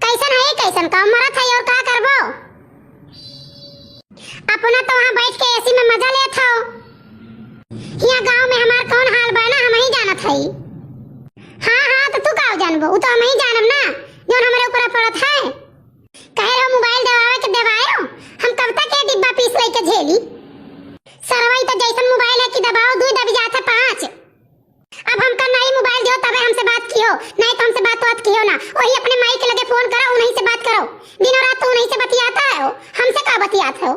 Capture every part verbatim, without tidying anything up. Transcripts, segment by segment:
कैसन है, कैसन का मरत है और का करबो? अपना तो वहाँ बैठ के एसी में मजा लेत हो। यहाँ गाँव में हमार कौन हाल बा ना, हम ही जानत हई। हाँ, हाँ, तो तू का जानबो? उ तो हम ही जानब ना, जौन हमरे ऊपर पड़त है। कहे रहो मोबाइल देवावे के देवायो, हम कब तक ये डिब्बा पीस लेके झेली? सरवाई तो जैसन मोबाइल है कि दबाओ, दुई दबी जात है पाँच। अब हमका नई मोबाइल दियो, तबे हमसे बात कियो, नहीं तो हमसे बात बात कियो ना। वही अपने माई के लगे फोन करो, उन्हीं से बात करो। दिनों रात तो उन्हीं से बतियाता है हो, हमसे का बतियात हो?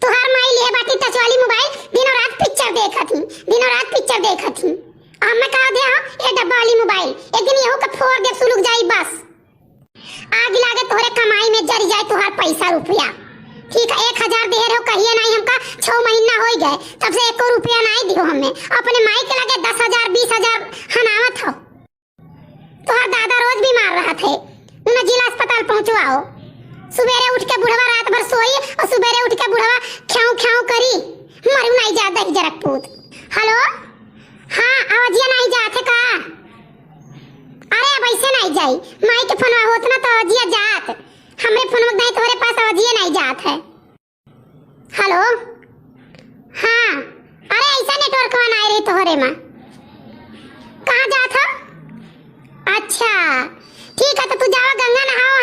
तुहार माई लिए बाटी टच वाली मोबाइल, दिनों रात पिक्चर देखत ही, दिनों रात पिक्चर देखत ही। अब मैं कहा दे हाँ, ये डब्बा वाली मोबाइल, एक दिन यहू का फोड़ दे, सुलुक जाई बस। आग लागे तोहरे कमाई में, जरी जाए तोहार पैसा रुपया। ठीक है, एक हजार दे रहो, कहिए नहीं हमका, छह महीना हो गए, तब से एको रुपया नहीं दियो हमें। अपने माई के लगे दस हजार, बीस हजार हनावत हो। तोहार दादा रोज बीमार रहत है, उन्हें जिला अस्पताल पहुंचवाओ। सुबेरे उठ के बुढ़वा रात भर सोई और सुबेरे उठ के बुढ़वा ख्याऊ ख्याऊ करी, मरू नहीं जा दही जरक पूत। हेलो, हाँ, आवाजिया नहीं जात है का? अरे, अब ऐसे नहीं जाई, माई के फोनवा होत ना तो आवाजिया जात, हमरे फोनवा नहीं, तोहरे पास आवाजिया नहीं जात है। हेलो, हाँ, अरे, ऐसा नेटवर्कवा नहीं रही तोहरे में। कहाँ जात हो? अच्छा, ठीक है, तो तू जावा, गंगा नहाओ,